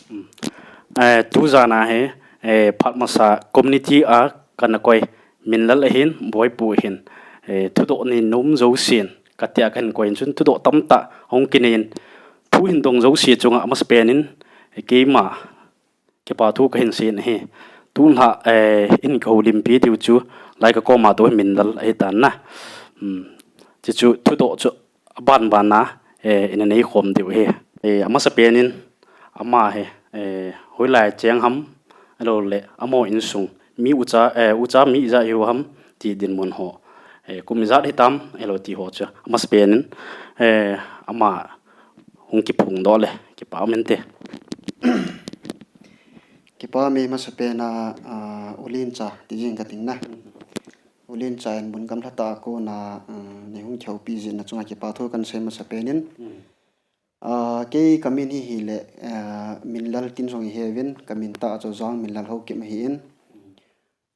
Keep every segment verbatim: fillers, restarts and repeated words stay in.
Eh, tu jana hi, eh, phat masa community a kana koi Minlal ahin, Boipu ahin, eh, thudoh nei nom jousen, katia kahin koi in chun thudoh tamtah hung kinei in, thu hin dong jouse chunga amasapen in, eh, keima kipa thu kahin sei in ahi. Tulha, eh, in kahoulimpi diu chu, lai kakoma tou hi Minlal ahitan na. Hmm. Chuchu thudoh chu aban bana, eh, ina neikhom diu ahi. Eh, amasapen in, ama hi, eh, hoilai cheng ham, ahilouleh, amaho insung mi ucha, eh, ucha mi ijat hiu ham, ti dinmun ho, eh, kum ijat hitam, ahilou ti ho chu amasapen in, eh, ama hung kiphongdoh le, kipa um inte. Kipa um e, masapen a, ah, U Lencha ti jing kating na. U Lencha in mun gamla tah a kona, ah, nei hung kihoupi jeh in nachunga kipa thu kahin sei masapen in. Ah, kei kamin hi hile, ah, Minlal tin jong iheuvin, kamin tah chu Jangminlal Haokip ahin.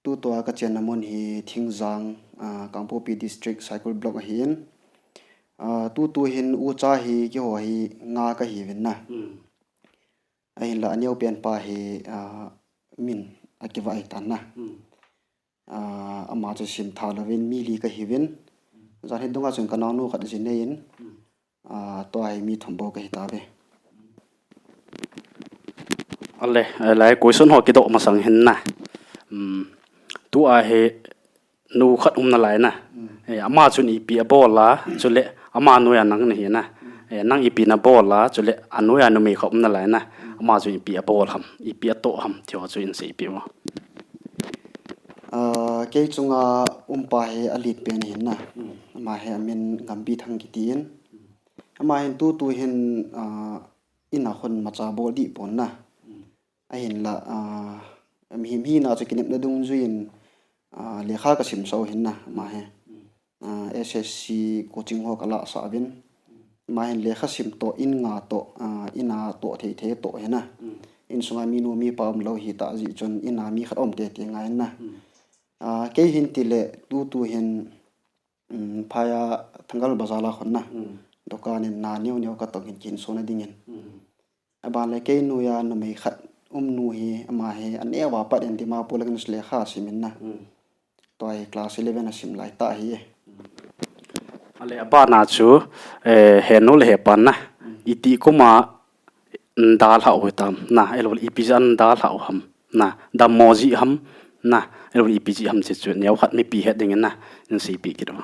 Tutua kachenna mun hi Thingjang, ah, Kangpokpi District, Saikul Block ahin. Ah, tutu hin ucha hi keiho hi nga kahiuvin na. Hmm. Ahinla aneopen pa hi, ah, min akivah ahitan na. Hmm. Ah, ama chu simtha louvin mi li kahiuvin. Jan hi dunga chun kanaonu khat ji nei in. Hmm. Ah, tua hi mi thum bou kahi tauve. Ale, eh, lai question ho kidoh masang hin na. Hmm. Tua hi nu khat um nalai na. Hmm. Eh, ama chun ipi abol a, chule ama noiya nang nahi na. Hmm. Eh, nang ipi nabol a, chule anoiya numei khat um nalai na. Hmm. Ama chun ipi abol ham, ipi atoh ham, ti ho chu hin seipeh o. Ah, kei chunga um pa hi alet pen ahin na. Hmm. Ama hi amin Ngambi Thang kiti in. Hmm. Ama hin tutu hin, ah, in a khun macha bol dih pon na. Hmm. Ahinla, ah, mihem hina chu kinepna dungjuiyin, ah, lekha kasim sah u ahin na, ama hi. Hmm. Ah, S S C coaching ho kalah sah uvin. Hmm. Ama hin lekha sim toh, in nga toh, ah, in a toh thei thei toh ahi na. Hmm. Insunga minu mipa umlou hitah jeh chun in a mi khat um teitei ngai ahin na. Hmm. Ah, kei hin tile tutu hin, um, phaiya Thangal Bazar a khun na. Hmm. Dukan in na neo neo katong hin kihin sona dingin. Hmm. Aban le kei noiya numei khat um nu hi, ama hi aneo a pat in Dimapur lang in lekha sim in na. Hmm. Tua hi class eleven asim lai tah ahi. Hmm. Ale abana chu, eh, henu le hepan na. Hmm. Itih kuma nadalhah u hitam na, ahilouleh ipi jeh a nadalhah u ham na, dammo jeh ham na, ahilouleh ipi jeh ham, chuchu neokhat mipi het dingin na, hin seipeh kit o.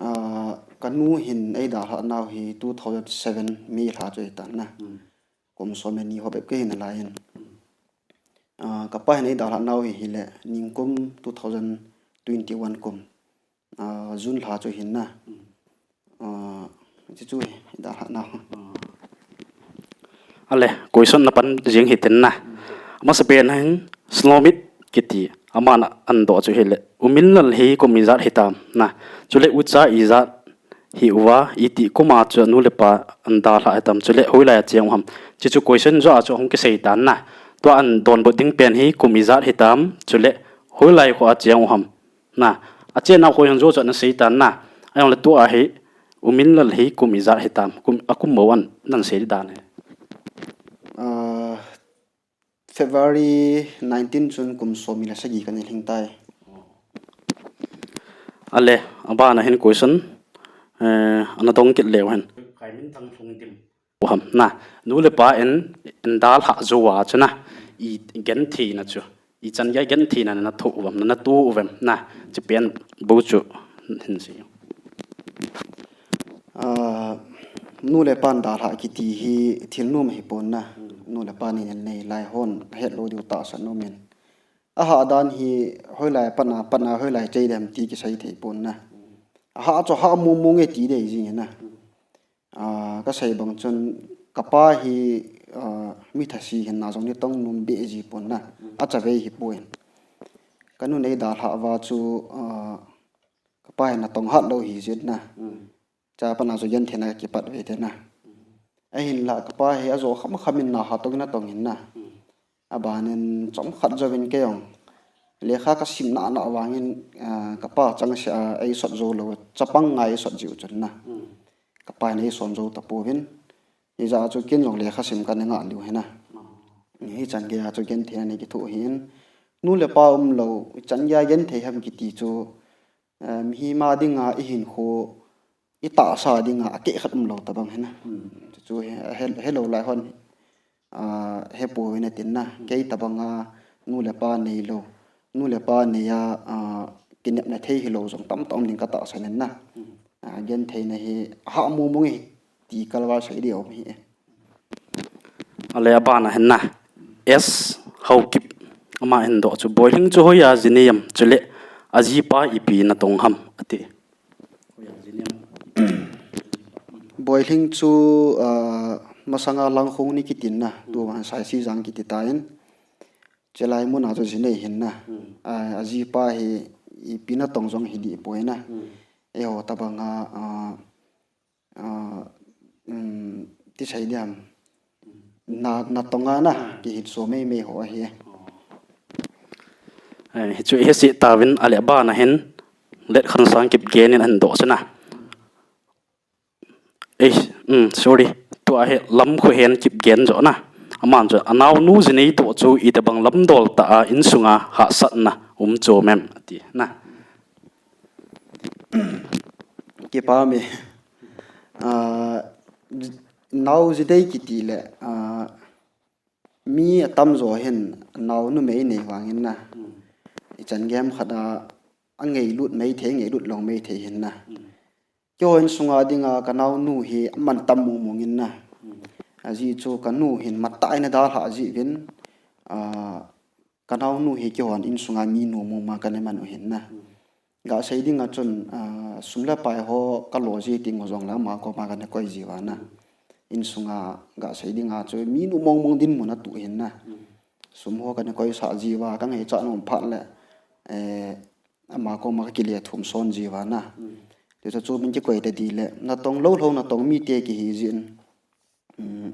Ah, kanu hin eidalhah nau hi two thousand seven May lha chu ahitan na. Hmm. Kum som le ni ho bep kahi nalai in. Hmm. Ah, kapa hin eidalhah nau hi hile, ningkum two thousand twenty-one kum. Ah, June lha chu ahin na. Hmm. Ah, chuchu hi eidalhah nau. Ah. Ale, question na pan jing hitin na. Hmm. Masapen a hin Snowmit kiti, aman ahin doh chu hile, U Minlal hi kum ijat hitam na. Chule ucha ijat hiuva, itih kuma chu anu le apa nadalhah hitam, chule hoilai a cheng u ham. Chuchu question joh a chu hung kisei tan na. Tua ahin donbut ding pen hi kum ijat hitam, chule hoilai kho a cheng u ham. Na, achenna kho jong joh chu ana sei tan na. Ahijongle tua hi, U Minlal hi kum ijat hitam, kum, akum bou ahin, nahin sei dan hi. Ah, February nineteen chun kum som ni le sagi kana lhing tai. Ale, abana hin question, eh, ana dong kit leu hen. Khai min thang lhung dim. U ham na, nu le pa in, nadalhah jou a chu na, igentheina chu, ichan gei gentheina nathoh uvem, natoh uvem na, chupen bou chu hin sei. Ah, nu le pa nadalhah kiti hi thil nom ahipon na, nu le pa nin anei lai hon ahet lou diu tahsan nom in. Ahah dan hi hoilai a pat a, pat a hoilai chei dem ti kisei thei pon na. Ahah chu hah mong mong e ti dei jing in na. Ah, kasei bang chun kapa hi, ah, mi thase hinna jong natong nom beh ji pon na. Achavei hipon. Kanu neidalhah uva chu, ah, kapa hi natong hat lou hijeh in na. Hmm. Chua pat a chu gentheina kakipat ve te na. Hmm. Ahinla kapa hi ajo kham kham in na hatong in atong in na. Hmm. Abanin chomkhat jouvin kei jong lekha kasim nana vangin, ah, kapa changseh a eisot jou lou, chapang ngai eisot jiu chun na. Hmm. Kapa in eisot jou tapouvin. Hijeh chun ken jong lekha sim kana ngah lheh ahi na. Hichan geiya chu gentheina nei kithoh ahin. Nu le pa umlou, ichan geiya genthei ham kiti chu, eh, mihem a dinga ihinkho, itahsa dinga akeh khat umlou tabang ahi na. Chu chu he, he, helou lai hon, ah, hepouve na tin na. Kei tabanga nu le pa neilou, nu le pa neiya, ah, kinepna thei hilou jong tamtah um ding katahsan in na. Ah, gentheina hi hah mong mong e ti kalval sei ding aum ahi. Ale abana hin na. S Haokip. Ama hin doh chu Boihling chu hoiya ji nei ham, chule ajipa ipi natong ham ati. Boihling chu, ah, masanga Langkhong ni kitin na, tu vang Saisijang kiti tan. Chulai muna chu ji nei ahin na. Ah, ajipa hi ipi natong jong hi dih poi na. Eiho tabanga, ah, ah, um, ti sei ding ham. Na, natong a na, kihin so mei mei ho ahi. Eh, hichu hi sei tauvin ale abana hin, Letkhansang Kipgen in ahin doh chu na. Eh, um, sorry. Tua hi Lamkhohen Kipgen jo na. Aman chu anaonu ji nei toh chu itobang lamdol tah a insunga hahsatna um chom em ati na. Kipa me. Ah, nao ji nei kiti le, ah, mi atamjo hin nao numei nei vangin na. Ichan gei ham khat a, angailut mei thei, ngailut lou mei thei ahin na. Keiho insunga dinga kanaonu hi aman tam mong mong in na. Ajeh chu kanu hin matah in eidalhah jiuvin, ah, kanaonu hi keihon insunga mi nom mong mong a kana man u ahin na. Gasei dinga chun, ah, sum le pai ho kalo ji teng ho jongle ama koma kana koi jiuva na. Insunga gasei dinga chu mi nom mong mong dinmun atu ahin na. Sum ho kana koisah jiuva, kangaichat nom phat le, eh, ama koma kakile thum son jiuva na. Tichu chu min kikoi ta ding le, natong lou lou natong mite kihi jin. Um,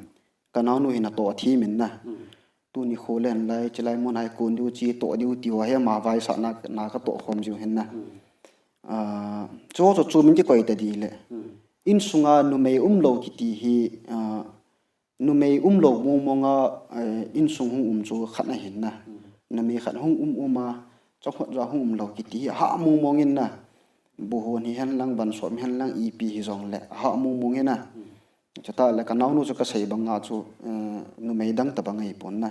kanaonu hi natoh thim in na. Tuni kho le hin lai, chulai mun a hi kon diu chi toh diu ti ho hi ama vaisah na, na katoh khom jiu ahin na. Ah, chu chu chu min kikoi ta ding le. Insunga numei umlou kiti hi, ah, numei umlou mong mong a, eh, insung hung um chu khat ahin na. Numei khat hung um um a, chomkhat joh hung umlou kiti hi ahah mong mong in na. Buhon hihen lang, vansom hihen lang, ipi hijongle ahah mong mong in na. Chutah le kanaonu chu kasei banga chu, eh, numei dang tobang ahipon na.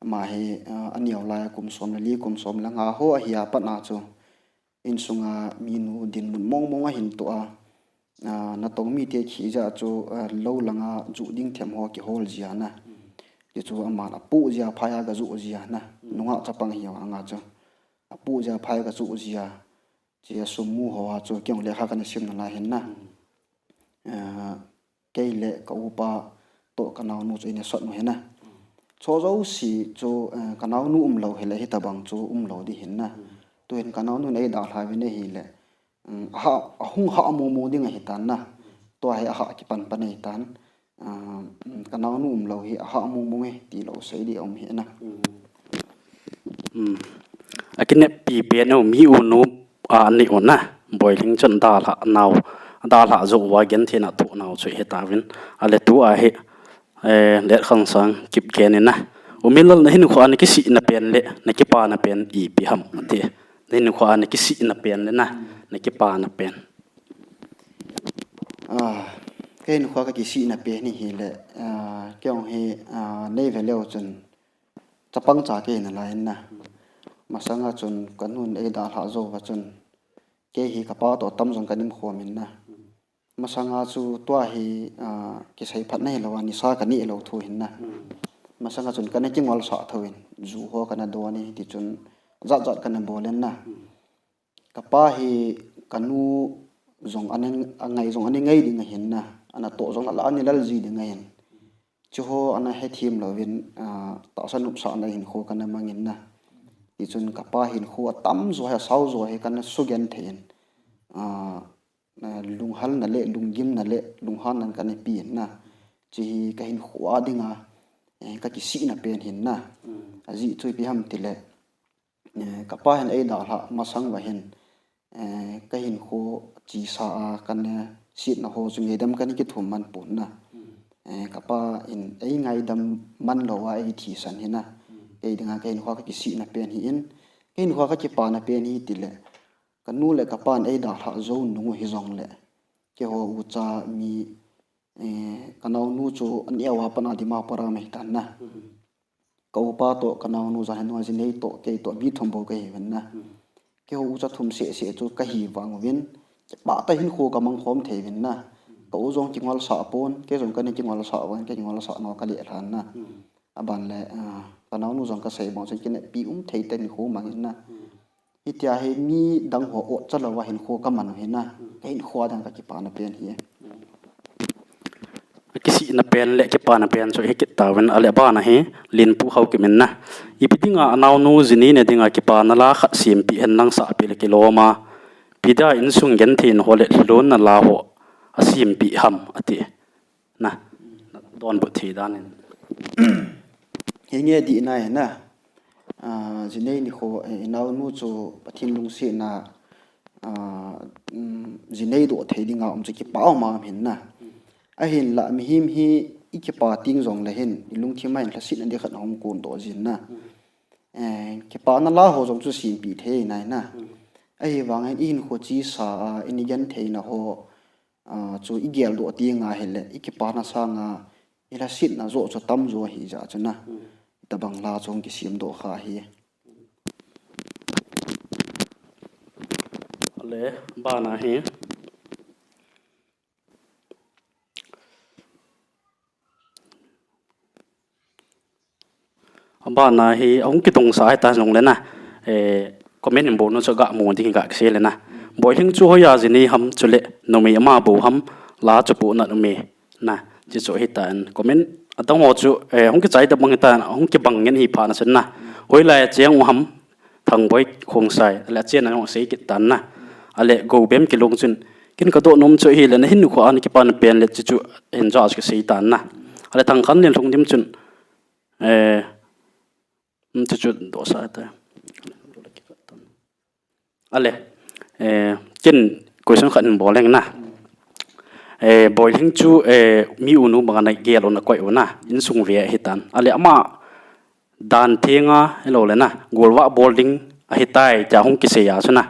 Ama hi, eh, aneo lai a kum som le li, kum som le nga ho ahi a pat na chu insunga minu dinmun mong mong ahin toh a, ah, natong mite kihi jeh a chu, ah, lou langa ju ding them ho kihol jia na. Tichu aman apoh jia phai a gajoh jia na. Nungah chapang ahi vanga chu. Apoh jia phai a gajoh jia. Chia sum mu ho a chu keiho lekha kana sim nalai ahin na. Ah, kei le ka upa toh kanaonu chu ina sot u ahin na. Chu jouse chu, eh, kanaonu umlou hile hitobang chu umlou ding ahin na. Tuhin kanaonu in eidalha uvin ahile, um, ahah, ahung hah mong mong ding ahitan na. Tua hi ahah kipan pan ahitan. Ah, um, kanaonu umlou hi ahah mong mong e tilou sei ding aum ahi na. Um, akineppi pen u mi u nu a ni u na. Boihling chun dalha nau, dalha jou uva gentheina thoh nau chu hitauvin. Ale tua hi, eh, Letkhansang Kipgen in na. U Minlal, nahinkhoa nakisihna pen le nakipana pen ipi ham ati. Nahinkhoa nakisihna pen le na, nakipana pen. Ah, kahinkhoa kakisihna pen hi hile, ah, kei jong hi, ah, nei ve leu chun chapang cha kahi nalai ahin na. Masanga chun kanun eidalhah jou uva chun kei hi kapa toh tamjong kanim khom in na. Masanga chu tua hi, ah, kisei phat na hilou a, nisa kaneh lou thu ahin na. Masanga chun kana kingolsah thou in, ju ho kana don in, tichun jat jat kana bol in na. Kapa hi kanu jong ana, angai jong ana ngai ding ahin na. Ana toh jong ala ana lal ji ding ahin. Chuho ana hethem louvin, ah, tahsa nopsahna hinkho kana mang in na. Tichun kapa hinkho atamjo hi, asaojo hi kana sugenthei in. Ah, ah, lunghalna le, lunggimna le, lunghanna kana pe in na. Chu hi kahinkhoa dinga, eh, kakisihna pen ahin na. Ajeh chu ipi ham tile, eh, kapa hin eidalhah masang uva hin, eh, kahinkho chesa a kana, eh, setna ho chu ngaidam kana kithum man pon na. Eh, Kapa in eingaidam man lou a eithisan hi na. Kei dinga kahinkho a kakisihna pen hi in, kahinkho a kakipana pen hi tile, kanu le kapan eidalhah jou nung u hijongle, keiho ucha mi, eh, kanaonu chu aneo a pat a Dimapur a um ahitan na. Ka upa toh kanaonu jong hi nung a, jinei toh kei toh mi thum bou kahiuvin na. Keiho ucha thum seh seh chu kahi vang uvin, kipah tah a hinkho kamang khom thei uvin na. Ka u jong kingolsah pon, kei jong kana kingolsah vang, kakingolsah nau kalelhan na. Aban le, ah, kanaonu jong kasei bang chun kineppi um thei tah in hinkho mangin na. Hitia hi midang ho otcha lou a hinkho kaman u hi na. Kahinkho a dinga kakipana pen hi. Kisihna pen le kipana pen chu hi kit tauvin, ale abana hi Linpu Haokip in na. Ipi dinga anaonu jinei ne dinga kipana la khat sempeh hen lang sahpeh le kilom a, ipi dia insung gentheina ho le lhilonna la ho asempeh ham ati. Na, donbut thei dan in. Hi nge dihna hi na. Ah, jinei nikho, eh, inaonu chu Pathen lungsetna, ah, um, jinei doh thei dinga um chu kipah um a um hin na. Ahinlah mihem hi ikipa teng jongle hin, ilungthim a hin lhasetna ding khat ahung kondoh jin na. Eh, kipana la ho jong chu sempeh thei nai na. Ahivangin ihinkho chesa a, ini gentheina ho, ah, chu igeldoh teng ahile, ikipana sanga ilhasetna joh chu tamjo ahi jeh chun na. Tabang la chu hung kisemdoh kha hi. Ale, bana hi. Abana hi, ahung kidongsa hita jongle na. Eh, comment in bol nu chu gamu ding hi ga kisei le na. Boihling chu hoiya jinei ham chule, numei ama bou ham, la chu pohnat um e. Na, chuchu hitan. Comment adang ho chu, eh, hung kichai tabang hitan, hung kibang ngen hi phat na chun na. Hoilai a cheng u ham, Thangboi Khongsai, ale achen a jong asei kit tan na. Ale Gobem Kilung chun, ken kadoh nom chu ahile, nahinkho a nakipana pen le chuchu hin jong chu kasei tan na. Ale Thangkhanlen Lhungdim chun, eh, hmm, chuchu dohsa ta. Ale, eh, ken question khat hin bol leng na. Eh, Boihling chu, eh, mi unu banga nagel u nakoi u na, insung ve ahitan. Ale ama dan thenga, hilou le na, golvah bol ding ahitai, tia hung kisei a chu na.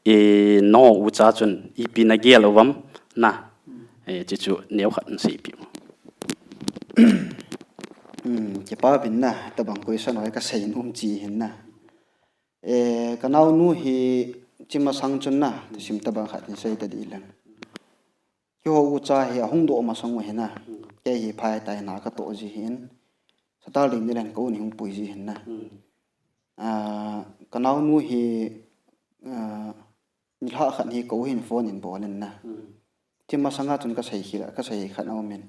Eh, nangho ucha chun, ipi nagel uvam na. Eh, chuchu neokhat hin seipeh u. Hmm, kipa uvin na, tabang question ho hi kasei nom chi hin na. Eh, kanaonu hi chi masang chun na, thusim tabang khat hin sei ta dih leng. Keiho ucha hi ahung doh masang u hi na. Kei hi phai tai na katoh ji hin. Saturday ni leng ka u in hung pui ji hin na. Ah, kanaonu hi, ah, nilhah khat hi ka u hin phone in bol in na. Chi masanga chun kasei khel, kasei khat aumin.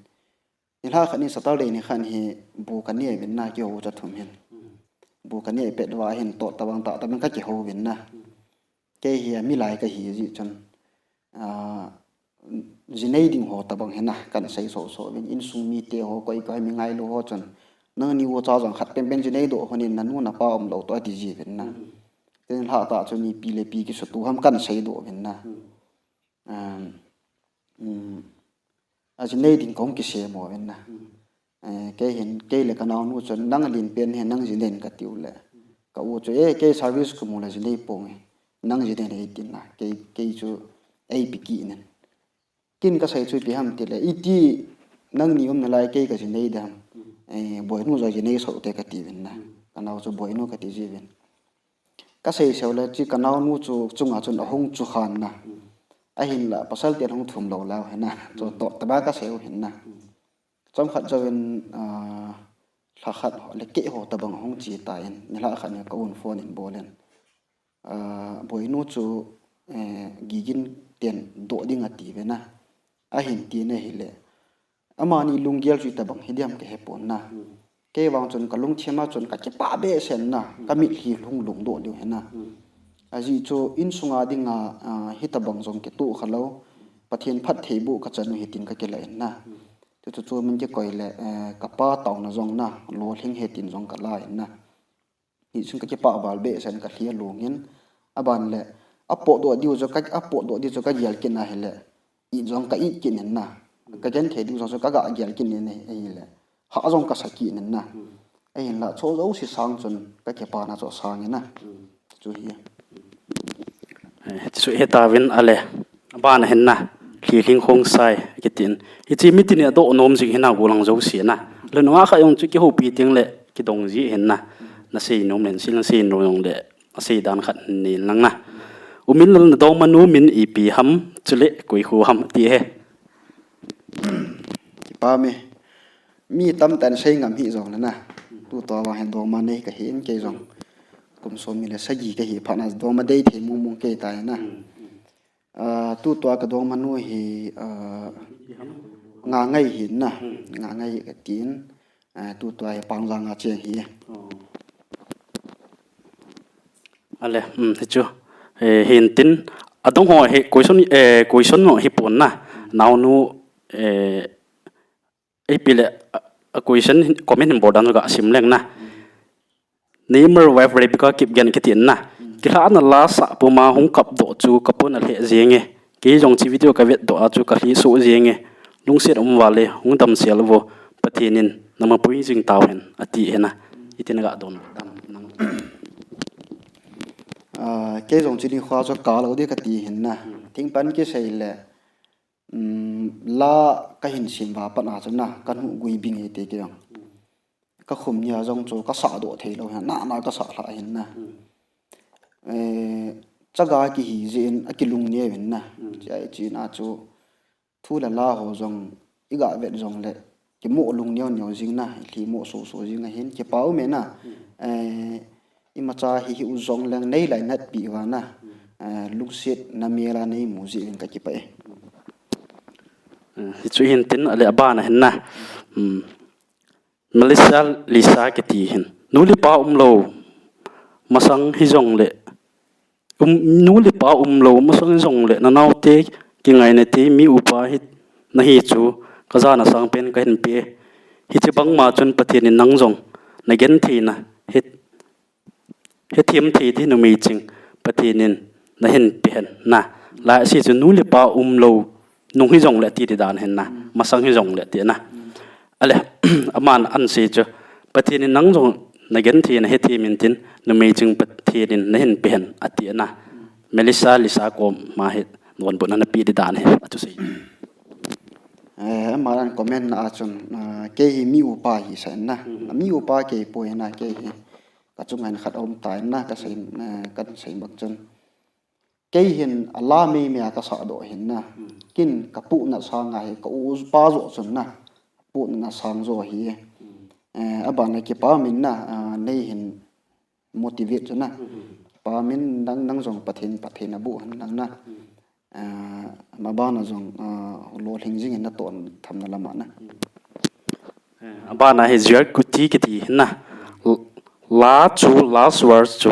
Nilhah khat ni Saturday ni khat hi bu kaneh uvin na keiho ucha thum hin. Bu kaneh pet uva hin toh tabang tah tabang kakihou uvin na. Kei hi amilai kahi jeh chun. Ah, jinei ding ho tabang hi na, kahin sei soh soh uvin, insung mite ho, koi koi mi ngailu ho chun. Nangni ucha jong khat penpen jinei doh hon in nanu napa umlou toh ati ji uvin na. Tin lha tah chun ipi le ipi kisutoh ham kahin seidoh uvin na. Um, um, ajinei ding kahung kisem uvin na. Eh, kei hin, kei le kanaonu chun, nang alen pen hi nang jinei in kati u le. Ka u chu, eh, kei service kamu le jinei ponge. Nang jinei in eitin na. Kei, kei chu eipe kit in. Ken kasei chu ipi ham tile. Iti nangni um nalai kei kajinei ding ham. Eh, Boinu jong jinei soh te kati uvin na. Kanao chu Boinu kati ji uvin. Kasei seu le chu kanaonu chu chunga chun ahung chu khan na. Ahinla pasal ten hung thum lou lau hin na. Chu toh taba kasei u hin na. Chomkhat jouvin, ah, lha khat ho, le keh ho tabang ahung chi tan, nilhah khat ni ka un phone in bol in. Ah, Boinu chu, eh, Gigin ten doh ding ati ve na. Ahin ti na hile. Amani lunggel chu itabang hi diam kahe pon na. Kei vang chun kalungthim a chun kakipah behseh na, kamitlhi lhung lhung doh diu hi na. Ajeh chu insunga dinga, ah, hitabang jong kitoh khalou. Pathen phattheiboh kachan u hitin kakilah in na. Chuchu chu min kikoi le, eh, kapa taona jong na, lolhing hitin jong kalah in na. Hichun kakipah val behseh in kalhi along in. Aban le, apotdoh diu chu ka, apotdoh diu chu kagel kit na hile. It jong ka it kit in na. Ka genthei diu jong chu ka ga gel kit in ahile, hah jong ka sa kit in na. Ahinla chu jouse sang chun ka kipana chu sang in na. Chu hi. Eh, chu hitauvin, ale, abana hin na, Lhilhing Khongsai kiti in. Hiche mitin adoh nom jing hin na, gollhang jouse na. Le nunga kha jong chu kihoupi teng le kidong ji hin na. Na sei nom le, sei, na sei nom le, asei dan khat nei lang na. U Minlal, na dongmanu min ipi ham, chule koi kho ham ti e. Kipa me. Mi tamtah in sei ngam hih jongle na, tutua vang hin dongma nei kahin, kei jong kum som ni le sagi kahi phat na dongma dei thei mong mong kei tai na. Ah, tutua ka dongmanu hi, ah, Ngangai hin na, Ngangai kati in, ah, tutua hi Pangjang a cheng hi. Ale, um, hichu, eh, hintin, adong ho hi question, eh, question no hi pon na, naonu, eh, ipi le, a, a question hin, comment hin bol dan ga sim leng na. Neymar wife Rebecca Kipgen kiti in na. Kilhahna la sa puma hung kap doh chu ka pon a lheh jeng e. Kei jong hiche video ka vet doh a chu ka lhi soh jeng e. Lungset um val e, hung damsel vo. Pathen in na mapui jing tauhen, ati e na. Iti na ga don dam nang. Ah, kei jong hiche ni kho chu ka lo ding kati hin na. Thingpan kisei le, um, la kahin sim va pat na chu na, ka nu gui bing e ti kei jong. Ka khum nia jong chu ka sa doh thei lou hin, na na ka sa lha hin na. Eh, chaga kihi jeh in akilung neo hin na. Chia i chi na chu thu le la ho jong i ga vet jongle kimo lung neo neo jing na, i lhi mo so so jing ahin, kipa um e na. Eh, imacha hi hi u jongleng nei lainat pi va na. Eh, lungset na mel a nei mu jeh in ka kipah e. Eh, hichu hintin, ale, abana hin na. Hmm. Melissa Lisa kiti hin. Nu le pa umlou masang hijongle, um, nu le pa umlou masang hijongle, na naote kingaina te mi upa hi nahi chu ka jana sangpen kahin pe. Hiche bangma chun Pathen in nang jong na genthei na, het, hethem thei di numei ching Pathen in nahin pe hen na. Lai se chu nu le pa umlou nung hijongle ti di dan hin na, masang hijongle ti na. Ale, aman an sei chu, Pathen in nang jong na genthei na hethem in tin, numei ching Pathen in nahin pe hen, ati na. Melissa Lisa koma hi donbutna na pe di dan hi, achu sei. Eh, aman an comment na a chun, ah, kei hi mi upa hi sa na. Mi upa kei poi na, kei hi ka chunga hin khat aum tai na, ka sei, eh, kan sei bang chun. Kei hin a la mei mei a ka sa doh hin na. Kin ka puhnat sanga hi ka u pa jo chun na. Puhnat sang jo hi. Eh, abana kipa um in na, ah, nei hin motivate chu na. Pa min nang, nang jong Pathen, Pathen abu hin nang na. Ah, mabana jong, ah, lolhing jing in na ton tham na lama na. Eh, abana hi J R Kuti kiti hin na. L-, la chu, last words chu,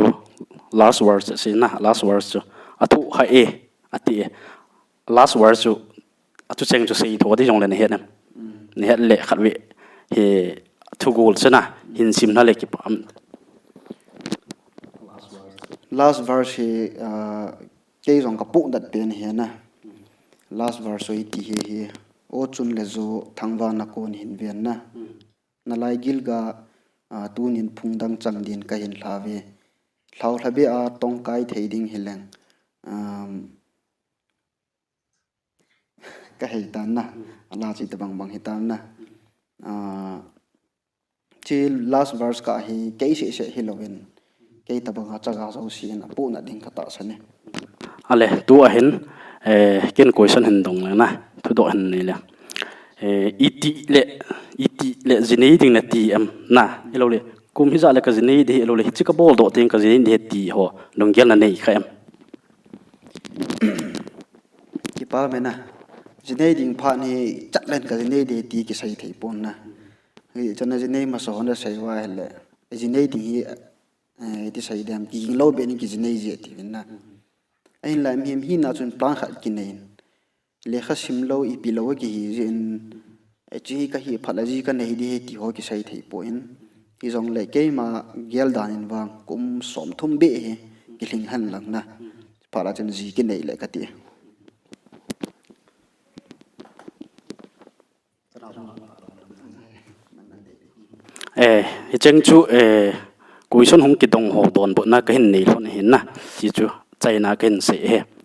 last words si na, last words chu. Athu ha e, ati e. Last words chu, achu cheng chu sei tho di jongle na het em. Na het le khat ve hi thu gol chu na, hin sim na le kipa. Last verse hi, ah, kei jong ka puhnat pen hi na. Last verse hi ti hi hi. O chun le jo thangvahna kon hin ven na. Na lai gilga, ah, tunin phung dang chang din ka hin lha ve. Lhau lha be a tong kai thei ding hi leng. Um, ka hei tan na. Ala chi ta bang bang hi tan na. Ah, Chi last verse ka hi kei seh seh hi louvin, kei tabang a chaga jouse in apuhnat ding ka tahsan e. Ale, tu ahin, eh, ken question hin dong le na, thudoh hin nei le. Eh, iti le, iti le jinei ding nati em na, hilou le, kum hijat le ka jinei di hilou le, hichi ka bol doh teng ka jinei di ti ho, lunggel na nei kha em. Kipa me na, jinei ding phat hi chat len ka jinei di ti kisei thei pon na. Hi chana jinei masa hon da sei uva ahile, jinei ding hi, eh, ti sei dem, kiging lou be ni kijinei ji ati vin na. Ahin lai mi, mi hina chun plan khat kinei in. Lekha sim lou, ipi lou kihi jin, eh, chi ka hi phat la ji ka nei di ti ho kisei thei poi. Hijongle keima gel dan in vang kum som thum be hi kilhing hen lang na. Phat la chun ji kinei le kati. Eh, hicheng chu, eh, question hung kidong ho donbutna kahin nei lhon ahin na. Hichu achaina kahin sei e.